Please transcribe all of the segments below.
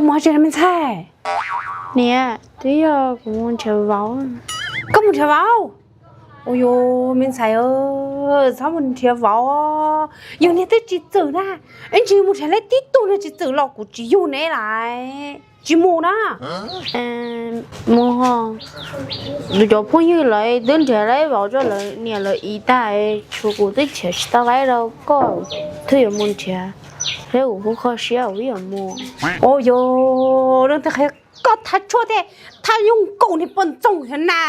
Mus tsev los me ntxhais? Niam, twb yog kuv mus nrhiav vauv. Koj mus nrhiav vauv? Ua yus me ntxhais, txhob mus nrhiav vauv. Yus niag twb tsis txwm na, ib ntsis mus nrhiav lawv tib tug niag tsis txwm los kuv tsis yug neb lawm. Tsis mus na. Mus ho. Cov phooj ywg lawv twb nrhiav lawv vauv rau lawv niam lawv txiv tag, tshuav kuv twb nrhiav tsis tau vauv rau koj, thiaj yuav mus nrhiav. Thiab kuv kuj kho siab kuv yuav mus. Ua yus, leej twg qhia koj thaj tshuaj thiab thaj yoog nkaus niag poj ntxoog thiab na?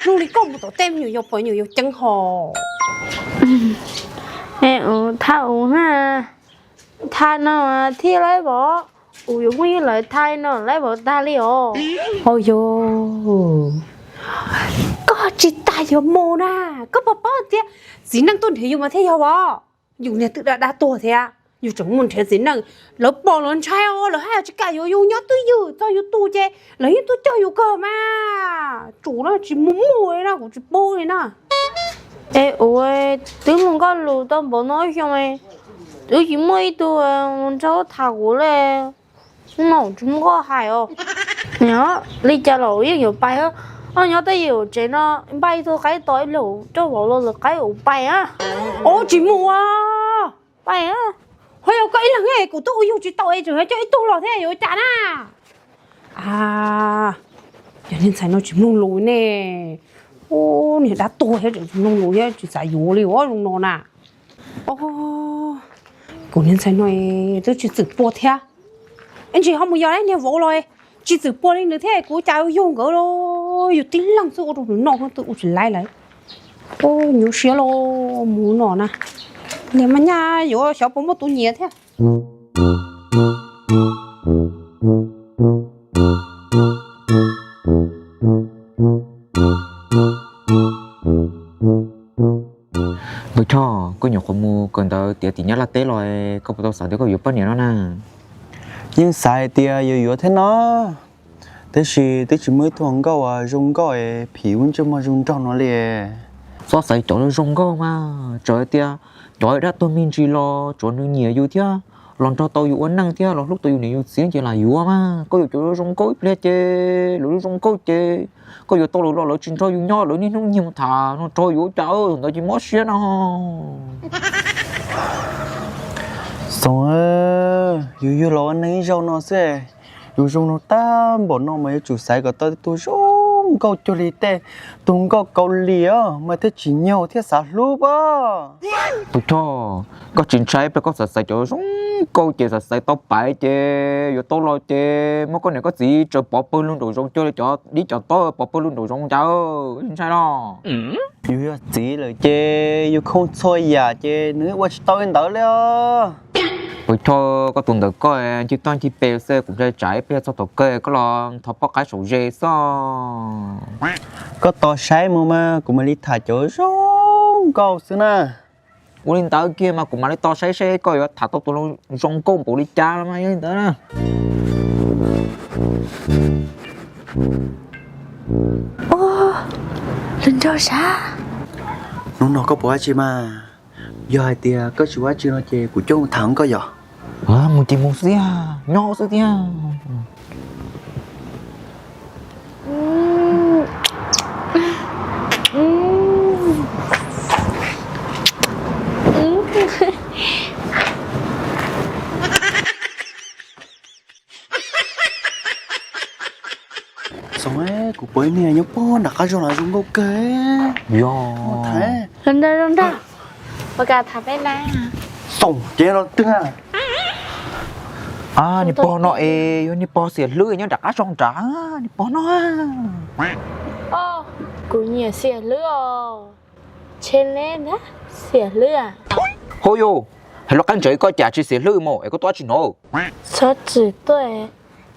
Hnub li koj mus tom tej me nyuam yaus pom nyuam yaus ceeb ho. Thaj ub na, thaj no thiaj lawv vauv, kuv yuav phooj ywg lawv thaj no lawv vauv tag li os. Ua yus, koj tsis tas yuav mus na, koj puas paub tias txiv neej tuaj nrhiav yus mas thiaj yog vauv. Yus niag twb dab dab tuag thiab yus tseem mus nrhiav txiv neej, lawv pom lawv ntshai os, lawv haj yam tsis kam yuav yus nyob twj ywm txog yus tus ces lawv yeej tuaj cog yus kawg mas. Tsum no tsis mus mus li no kuv tsis pub li na. Es ua, twb mus nkauj lus tau npaum no xyoo, twb tsis muaj ib tug nrog tham kuv li. Hnub no tsis muaj nkauj hais os. Nyob li cas los yeej yuav pais, nyob tej yam tsev no npaj ib tug qaib tos ib lwm rau vauv los lawv qaib ua pais a. Ua tsis mus a. Pais a. Ho yog koj ib leeg kuv twb ua yus tsis tau es tseem coj ib tug los thiab yuav ua cas na? A, yog niag ntxhais no tsis mloog lus ne. Niag dab tuag thiab tseem tsis mloog lus thiab tsis xav yuav li ua zoo no na. Kuv niag ntxhais no twb tsis txwm pua thiab. Ib ntsis ho mus yos niag vauv los tsis txwm pua li nws thiab kuv cas ua yus nkawd los yus tib leeg xwb ua rau nws noj twb ua tsis laib lawm. Nyuaj siab los mus no na. Niag mas nyaj yuav xyov puas muaj tus nyiam thiab. Tus Choj, koj nyuam qhuav mus kawm ntawv tiav tim Nyab Laj teb los, koj puas tau xav tias koj yuav poj niam no na? Yeej xav hais tias yuav yuav thiab no, tab sis twb tsis muaj ib tug hluas nkauj uas zoo nkauj es phim ua ntsej muag zoo nraug no li. Txhob xaiv cov zoo nkauj mas, txawm hais tias cov dab tuag me ntsis los tsuav nws nyiam yus thiab los nrog tau yus ua neej thiab los hlub tau yus niam yus txiv ces lam yuav mas. Koj yuav cov zoo nkauj ib pliag ces lawv zoo nkauj ces koj yuav tau lawv los lawv tsis nrog yus nyob, lawv niaj hnub nyiag mus tham no rau yus ua cas, thaum ntawd ces mob siab no. Xoom, yus yug los ua neeg ib zaug no xwb, yus zoo no tag npaum no mas yuav tsum xaiv kom tau tus zoo nkauj cuag li tej tus nkauj Kaus Lim os mas thiaj tsim nyog thiaj xav hlub pob. Tus Choj, koj tsis ntshai pliag koj xav xaiv cov zoo nkauj ces xav xaiv tau paiv ces yuav tau los ces muab koj niam koj txiv tsaws pov pawg lug nraum zoov cuag li cov dib cov taub pov pawg lug nraum zoov cas, tsis ntshai los? Yus yog txiv lawm ces yus khooj txhua yam ces nws ua tsis tau li ntawd li os. Tus Choj, koj tus ntawm koj ncig toj ncig pes xwb, kuv ntshai tsam ib pliag txog thaum kawg koj los nthos poj qaib saum ze xwb. Koj tos saib mus mas kuv mam li tham cov zoo nkauj xwb na. Ua li ntawd kiag mas kuv mam li tos saib seb koj yuav tham tau tus zoo nkauj npaum li cas los mas yog li ntawd na. Ua, lub nraug sab. Hnub no koj puas ua tsi mas? Yog hais tias koj tsis ua tsi no ces kuv coj mus tham koj yom. Mus ces mus xwb tiag, nyob xwb tiag. Xoom, kuv pom ib niag nyob pog nram qab zog los zoo nkauj kawg. Yog. Los nrog, los nrog, ua cas tham peb na. Xoom, ces los twg? Niag pog no es yog niag pog xiam hlwb nyob nram qab zog nrad, niag pog no. Kuv nyiam xiam hlwb os. Tsheb neb na, xiam hlwb. Hauj yus, hais lus qab ntsev koj cas tsis xiam hlwb mos es koj tuaj tsis hnov? Txhob txwm tuaj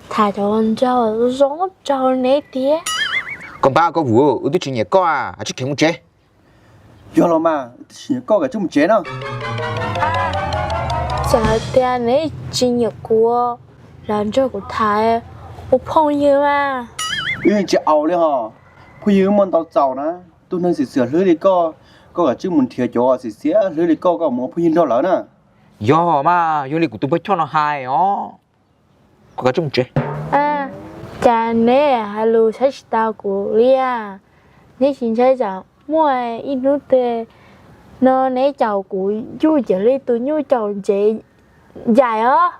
tham cov nraug zoo nraug neb tiag. Koj npab koj vwm, wb twb tsis nyiam koj, tsis khiav mus tsev. Yog los mas, wb twb tsis nyiam koj, kav tsij mus tsev no. Txawm hais tias neb tsis nyiam kuv, los nrog kuv tham ua phooj ywg mas. Wb yeej tsis au li hos, phooj ywg muaj ntau txaus na. Tus neeg xiam xiam hlwb li koj, koj kav tsij mus nrhiav cov xiam xiam hlwb li koj, koj mus ua phooj ywg nrog lawv na. Yog mas, yog li kuv tus poj choj no hais os. Koj kav tsij mus tsev. Cas neb hais lus saib tsis taus kuv li? Neb tsis ntshai tsam muaj ib hnub twg no neb caum kuv yuj cem li tus nyuj caum ntsev ncaim os.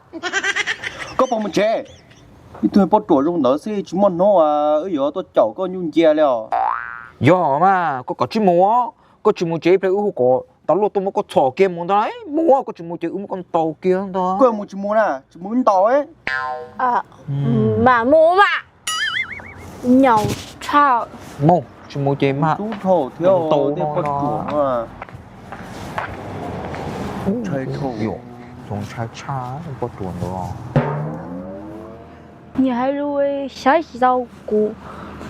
Koj puas mus tsev? Ib tug poj ruam zoo ntawd xwb tsis muaj hnub wb yuav tuaj caum koj nyuj ncia li os. Yog mas koj kav tsij mus, koj tsis mus ces ib pliag wb hu kom tau luaj tuaj muab koj txhom kiag mus ntag. Mus, koj tsis mus ces wb muab koj ntaus kiag ntag. Koj mus tsis mus na, tsis mus wb ntaus. Mam mus mas. Nyaum tshaj. Mus, tsis mus ces mas tub dhau thiab ntaus tej no poj no. Ruam no. Ntshai dhau. Ntshai tshaj poj ruam ntawd. Nyias hais lus saib tsis taus kuv,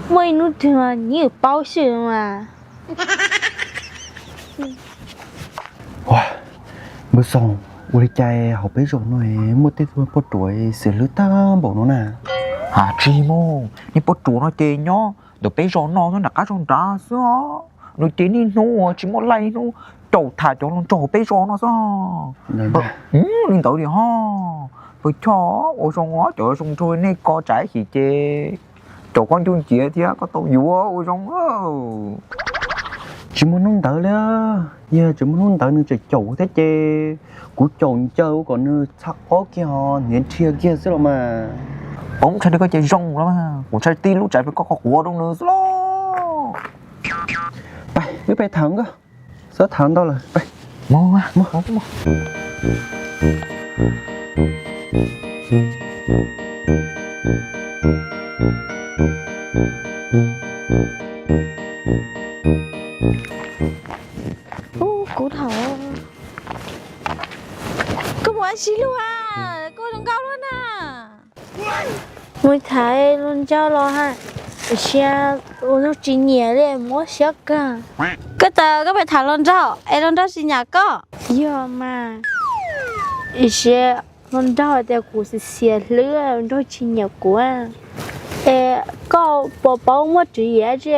muaj ib hnub twg nyias paub xwb mas. Npawg Xoo, ua li cas hauv peb zos no muaj tej tug poj ruam xiam hlwb tag npaum no na? Ha, tsis muaj, niag poj ruam no ces nyob ntawm peb zos no xwb, nram qab zos nrad xwb os. Nws ces niaj hnub tsis muaj laj hnub raug tham cov hluas nraug peb zos no xwb. Li ntawd li ho, pw choj ua zoo, cov zoo nraug nej ko tsam ib chim ces cov koj ncuj nciav thiab koj tau yuav ua zoo. Tsis muaj hnub ntawd li, yog tsis muaj hnub ntawd nws tseem caum thiab ces kuv caum ncaws kom nws txhaj ob kiag ho hniav dhia kiag xwb los mas. Poob ntshai li koj ces zoo los mas, kuv ntshai tib lub tsam peb koj qhuav rau nws xwb los. Pais, wb pais tham nkawd, txhob tham ntau lawm, pais. Ub, kuv tham, koj mus ua si lug a, koj zoo nkauj luaj na. Mus tham hluas nraug los ha, sia ua nraug tsis nyiam li, mob siab kawg. Koj tas koj pais tham hluas nraug es hluas nraug tsis nyiam koj? Yog mas, sia hluas nraug tias kuv xiam hlwb, hluas nraug tsis nyiam kuv. Es koj puas paub muaj tswv yim tsi?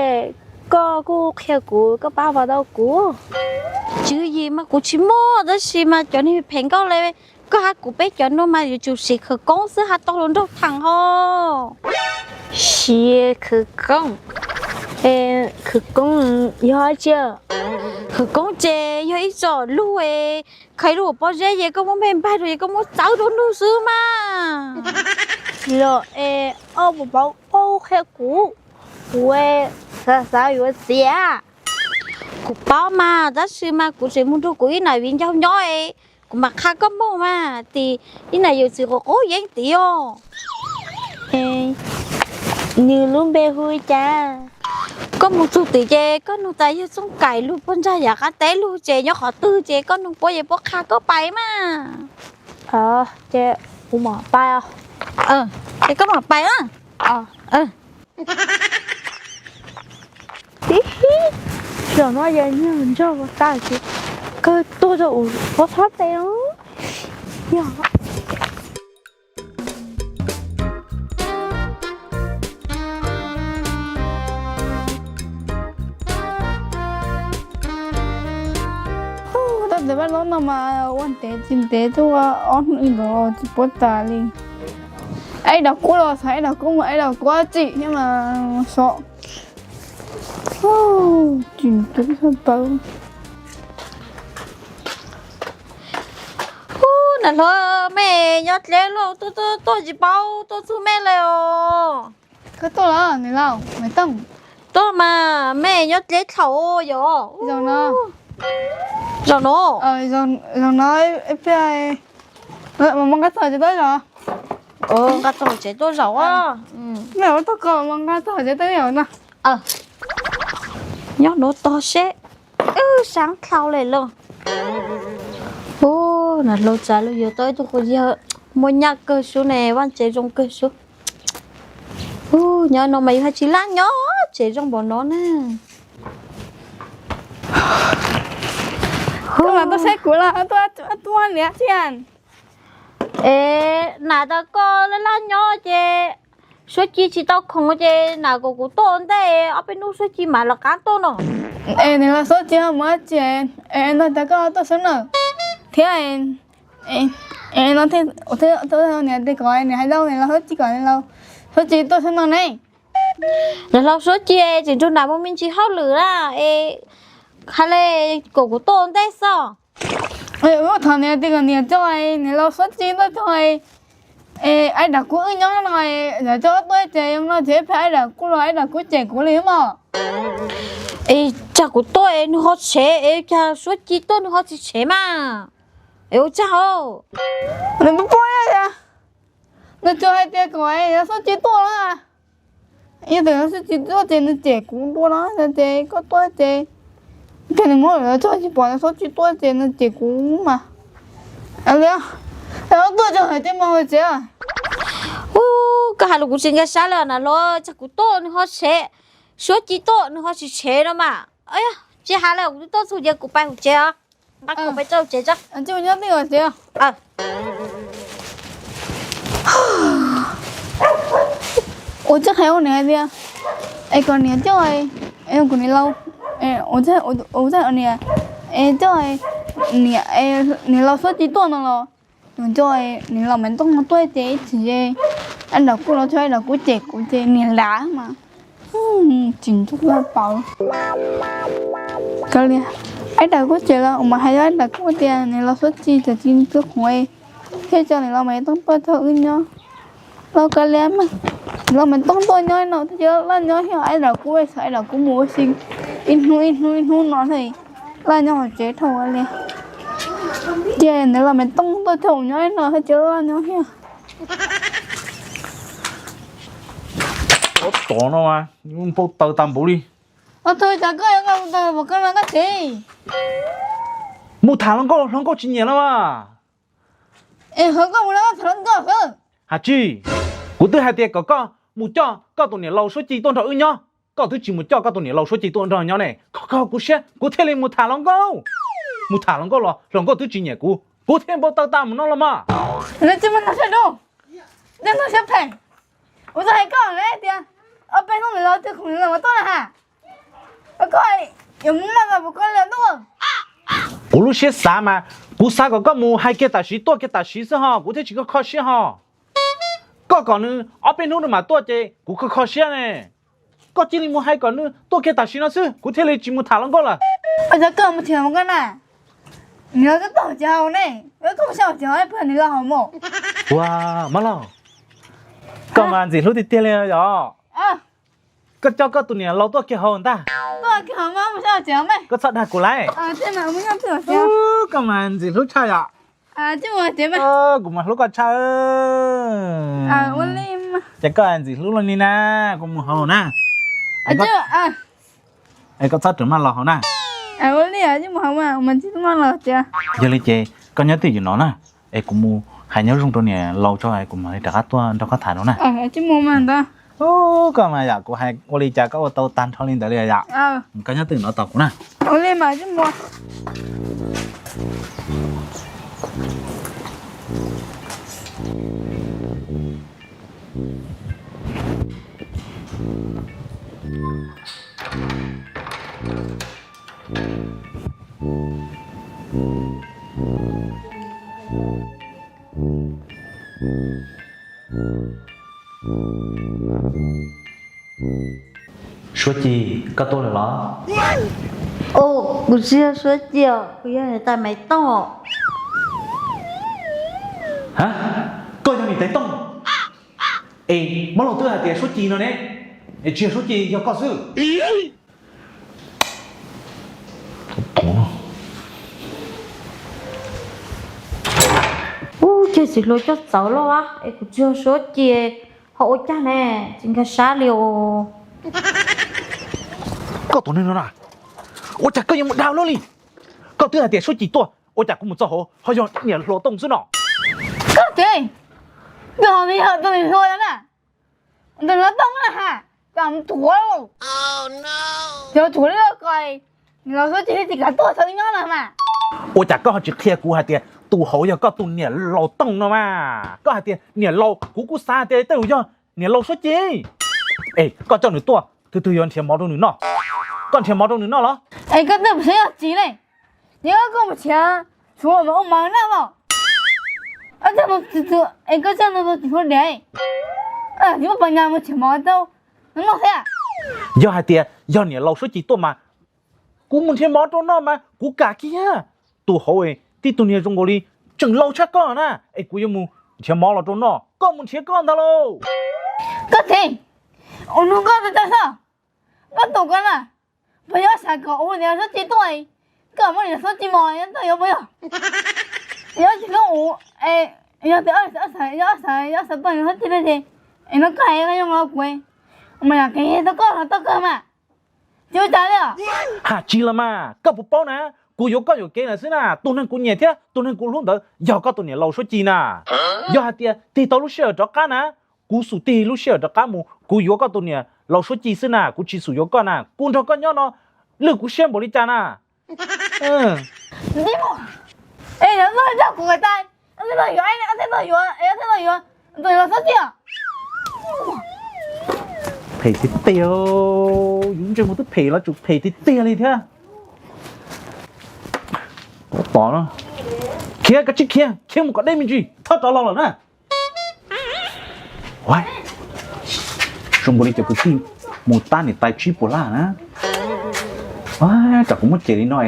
Koj kuj qhia kuv, koj pab pab tau kuv. Tswv yim mas kuv tsis muaj, tab sis mas cov neeg phem nkauj li koj hab kuv peb cov nuav mas yuav tsum siv khawv koob xwb hab tau hluas nraug thaam ho. Siv khawv koob? Khawv koob yog dab tsi? Khawv koob ces yog ib tsom lug, khaws lug pob zeb ces koj muab npej npaig rau ces koj muab txawb rau ntuj xwb mas. Los es koj puas paub, koj qhia kuv, kuv xav xav yuav txiav. Kuv paub mas, tab sis mas kuv tseem mus nrug kuv ib nam viv ncaus nyob, kuv mam qha koj moog mas, tim ib nam yawm txiv quav qub yeeb tid os. Nws lub npe hu li cas? Koj mus txug tim ces koj nug tas yawg Txooj Kaim lug puag ntsag yav qab teb lug ces nyob qhov twg ces koj nug puab ces puab qha koj pais mas. Ces kuv mam pais os. Ces koj mam pais na. Tib zaug no yog ntsog ua tag ces kawg tuag rau ub pob txhab tes no. Yog. Tab tes paj zaub no mas ua ntev tsis ntev tuaj ob hnub ib ntawd tsis puab tas li. Ib dam kuab los xav ib dam kuab mus ib dam kuab tsim thiab mas sov. Tsis tub txhaj paub. Ub, nam hluas, mej nyob dleb luaj tuaj tuaj tuaj tsis paub tuaj txug mej le os. Koj tuaj los nws laus Maiv Tooj? Tuaj mas, mej nyob dleb dlhau yom. Zaum no, zaum no, zaum no, nqa txog tsev tuaj zaum. Nqa txog tsev tuaj zaum. Mej ua tau ko mas nqa txog tsev tuaj zaum no. Nyob nuav tog seb. Wb saav dlhau le lauj. Ub, nam hluas txav lug yuav tau ib tug quas yawg muaj nyaj kawg sub ne, vaaj tsev zoo kawg sub. Ub, nyob no mas yus haj tsis laj nyob tsev zoo npaum no na. Koj mas tuaj saib kuv los tuaj niam thiab. Es nam tas koj laj laj nyob ces suab ci tsis tau khoom ces nam kom kuv tuaj ua ntej ob peb hnub suab ci mam los qab tuaj no. Es nws los suab ci mus dab tsi? Es no tas koj tuaj xwb na. Thiab es Es no thiaj, thiaj niam tias kom niam hais rau niam laus Suav Ci kom niam laus Suav Ci tuaj xwb no ne. Niam laus Suav Ci tseem nrug nram mus me ntsis hauj lwm na, es hais li kom kuv tuaj ua ntej xwb. Thov niam tias kom niam coj niam laus Suav Ci tuaj tso, es Aib Dam Kub wb nyob no, yog coj tuaj ces no ces ib pliag Aib Dam Kub los Aib Dam Kub cem kuv li mog. Es cas kuv tuaj es nws ho tshev, es cas Suav Ci tuaj nws ho tsis tshev mas. Es ua cas ho? Nws pub pub, nws tsuas hais tias kom niam laus Suav Ci tuaj na. Yog tias Suav Ci tuaj ces nws cem kuv dua no ces koj tuaj ces, ces nws muab lawv tso tsis pom niam laus Suav Ci tuaj ces nws cem kuv mas. Li, tuaj tso hais tias mus hauv tsev. Ub, koj hais lus kuv tsis nkag siab li na los, cas kuv tuaj nws ho tshev, Suav Ci tuaj nws ho tsis tshev no mas. Tsis hais li, kuv twb tuaj txog ces kuv pais hauv tsev os. Nqa khoom pais rau tsev tso. Ua txoj hais ua niam hais tias, es kom niam coj, es kuv niam laus, ua txoj hais ua niam, es coj niam, niam laus Suav Ci tuaj no los, nws coj niam laus Maiv Tooj no tuaj ces ib chim ces Aib Dam Kub los tso, Aib Dam Kub cem kuv ces niam laus mas. Tsis ntuj vaj paus. Kav liam, Aib Dam Kub cem los mas hais rau Aib Dam Kub tias niam laus Suav Ci txawm tsis txhua qhov, thiaj coj niam laus Maiv Tooj tuaj tso wb nyob. Los kav liam mas, niam laus Maiv Tooj tuaj nyob no thiaj coj Laj nyob thiab, Aib Dam Kub xav Aib Dam Kub mus ua si ib hnub ib hnub ib hnub no thiab, Laj nyob hauv tsev dhau li. Ces niam laus Maiv Tooj tuaj tso nyob no thiaj coj Laj nyob thiab. Ov, tom no mas npau taws tag npaum li. Ov, tus cas koj yuav npau taws, koj no koj tsev. Mus tham hluas nkauj, hluas nkauj tsis nyiam no mas. Es hluas nkauj mus no tham hluas nkauj xwb. Has tsis, kuv twb hais tias kom koj mus coj koj tus niam laus Suav Ci tuaj nrog wb nyob, koj twb tsis mus coj koj tus niam laus Suav Ci tuaj nrog nyob ne. Koj kho kuv siab, kuv thiaj li mus tham hluas nkauj. Mus tham hluas nkauj los hluas nkauj twb tsis nyiam kuv, kuv thiaj npau taws tag mus no los mas. Tsis muaj no siab dub, tsis muaj siab phem. Kuv twb hais koj lawm tias ob peb hnub ntawd los twb khoom los tuaj na ha. Koj yuav muaj koj puas koj li tuaj. Kuv lub siab xav mas, kuv xav kom koj mus hais kiag tam sim, tuaj kiag tam sim xwb ho kuv thiaj tsis kho kho siab ho. Koj kom nws ob peb hnub nws mam tuaj ces kuv kho kho siab ne. Koj cia li mus hais kom nws tuaj kiag tam sim no xwb kuv thiaj li tsis mus tham hluas nkauj lawm. Ua cas koj mus tsev hauv koj na? Nws los koj tuaj hauv tsev hauv ne, koj mus saib hauv tsev hauv pab nws los hauv mus. Ua, Mab Laug, koj mas ntxim hlub tiag tiag li yom. Koj coj koj tus niam laus tuaj kiag hauv ntag. Koj txhob dag kuv lauj. Koj mas ntxim hlub tshaj yom. Kuv mas hlub koj tshaj. Ces koj ntxim hlub li na, kuv mus hauv na. Koj txhob rov maj los hauv na. Yog li ces koj nyob twj ywm no na, es kuv mus hais nyob zoo rau niam laus tso es kuv mam li rov qab tuaj nrog koj tham no na. Koj mas yom, kuv hais ua li cas koj ua tau tag nrho li ntawd li yom. Koj nyob twj ywm no tos kuv na. Suav Ci, koj tuaj lawm los? Kuv tsis yog Suav Ci os, kuv yog niam tais Maiv Tooj. Ha, koj yog niam tais Tooj? Es Mab Laug twb hais tias Suav Ci no ne, es tsis yog Suav Ci yog koj xwb. Ub, ces txiv hluas coj txawv loj es kuv tsis yog Suav Ci, ho ua cas ne, tsis nkag siab li os. Koj tus neeg no na, ua cas koj yuav mus dag luaj li? Koj twb hais tias Suav Ci tuaj, ua cas kuv mus txog hauv ho yog niam hluas Tooj xwb no? Koj tsev, koj ho yog tus niam hluas na, tus niam hluas Tooj na ha, koj mus thuav, cov thuav li koj, niam laus Suav Ci tsis kam tuaj txog wb nyob no mas. Ua cas koj ho tsis qhia kuv hais tias tus hauv yog koj tus niam laus Tooj no mas? Koj hais tias niam laus, kuv kuj xav hais tias tej zaum yog niam laus Suav Ci. Es koj coj nws tuaj, twg twg yuav nrhiav mov rau nws noj? Koj nrhiav mov rau nws noj los? Es koj twb mus siav yog tsis ne, yog koj mus siav, tshuav mas ua mov noj los. Es koj txawj ntau tsis hlub diam, tsis muaj pas nyas mus nrhiav mov rau noj thiab. Yog hais tias yog niam laus Suab Ci tuaj mas kuv mus nrhiav mov rau noj mas kuv kam kiag. Tus hauv tib tug niag zoo nkaus li tseem laus tshaj koj na, es kuv yuav mus nrhiav mov los rau noj, koj mus nrhiav koj ntag lauj. Koj txiv, ua nug koj tau xwb, koj tus koj na, puas yog xav kom ua niam Suab Ci tuaj, koj muab niam Suab Ci mos yuav tau yuav puas yog? Yog tsis hlub ua, yog tias, yog xav tuaj niam Suab Ci no ces, es no koj hais zoo los kuv mas yam kev tau koj los tau kawg mas, tsis ua cas li os. Haj tsis los mas koj puas paub na, kuv yuav koj yuam kev lawm xwb na, tus neeg kuv nyiam thiab tus neeg kuv hlub ntawd yog koj tus niam laus Suab Ci na. Yog hais tias tig tau lub sij hawm rov qab na, kuv xum tig lub sij hawm rov qab mus kuv yuav koj tus niam laus Suab Ci xwb na, kuv tsis xum yuav koj na, kuv nrog koj nyob no lwj kuv siab npaum li cas na. Ntxim muag, es yog koj coj kuv tais, thiaj tau yuav, thiaj tau yuav, thiaj tau yuav tus niam laus Suab Ci. Phem tiag tiag, yus ntsej muag twb phem los tsum phem tiag tiag li thiab. Pom no, khiav kav tsij khiav, khiav mus kom deb me ntsis, txhob rov los lawm na. Zoo nkaus li cov kwv tij mus tab niam tais tsib puas lab na. Tsam kuv muab cem li no,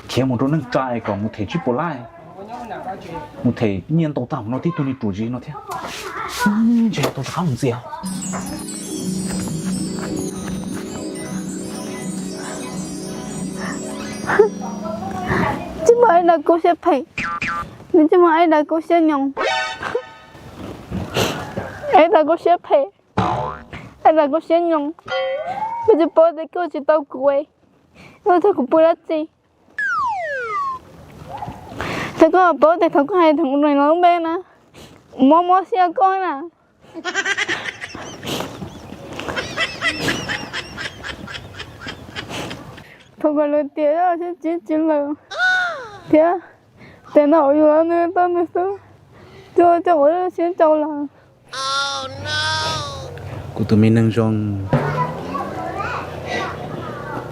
khiav mus rau neej tsa es kom mus them tsib puas lab, mus them nyiaj ntau tag mus no tib tug niag ruam zis no thiab. Ntshe tau rov qab mus ntxias. Tsis muaj ai dag kub siab phem, nws tsis muaj ai dag kub siab nyoos, ai dag kub siab phem, ai dag kub siab nyoos. Koj tsis paub tias koj tsis tau kuv, koj thaum kuv pw dab tsi. Thaum koj paub tias thaum koj hais thaum no lub npe na, mob mob siab koj na. Thaum koj lub tias sib tsis tsis lawm thiab, tes no yus nws tau nws xwb, coj coj ua siab rau lawm. Kuv tus me neeg zoo,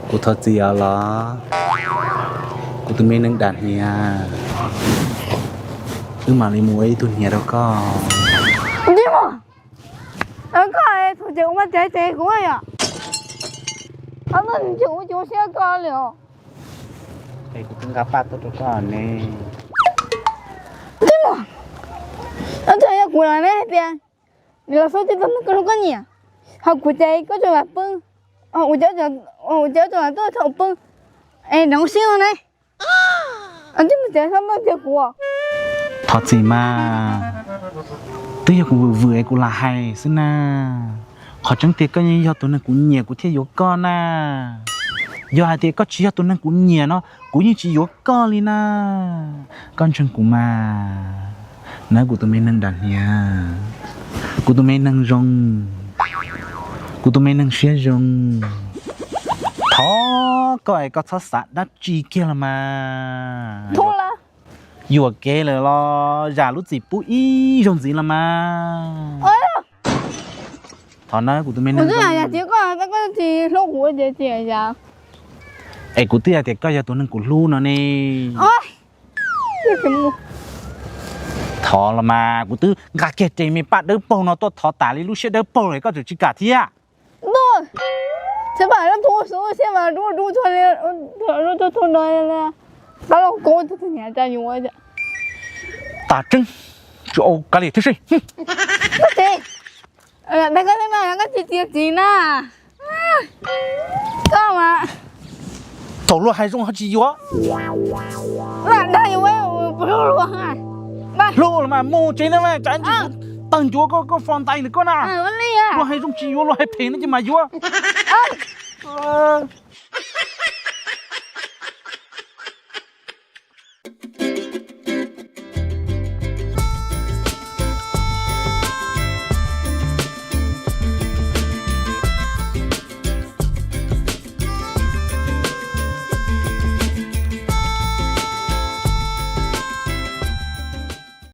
kuv thov txim os los, kuv tus me neeg dag hniav, wb mam li mus ua ib tug hniav rau koj. Koj thaum ces ua mas ces ces kuv yom, ob tug ces ua ces ua siab koj li os. Es kuv twb nqa paj tuaj rau koj ne. Twb yog kuv los ne hais tias, los xub tib tug neeg koj hlub koj nyiam, ho kuv ces koj tsuas lam pw, kuv ces koj tsuas lam tuaj thaum pw, es nroo siab ne. Twb mus ces txhob noj cia kuv. Thov txim mas, twb yog kuv vwm vwm es kuv lam hais xwb na. Qhov tseeb tiag koj yeej yog tus neeg kuv nyiam kuv thiaj yuav koj na. Yog hais tias koj tsis yog tus neeg kuv nyiam no, kuv yeej tsis yuav koj li na. Koj ntseeg kuv mas, nawb kuv tus me neeg dag hniav, kuv tus me neeg zoo, kuv tus me neeg siab zoo. Thov koj es koj txhob xav dab tsi kiag los mas. Yuam kev lawm los zam lub txim pub ib zaug ntxiv los mas. Thov nawb kuv tus me neeg zoo. Es kuv twb hais tias koj yog tus neeg kuv hlub no ne. Thov los mas, kuv twb nqa kiag tes me paj dawb paug no tuaj thov tas li lub siab dawb paug lawm koj tseem tsis kam thiab. Ntuj, tsis pom lub tub xub siab mas dub dub txog li, dub txog no, qab los kub txog tus niam tsa yuav. Tas tseeb, tsis ua kav liam thiab seb. Koj txiv, dag koj thiab no koj tsis txiav txim na. Koj mas thaum luag hais zoo ho tsis yuav. Lam dag yuav, hlub los mas mus tsev na, tsam ntsis kuv tawg ncuav koj, koj fo ntais ntawm koj na. Luag hais zoo tsis yuav, luag hais phem no ces mas yuav.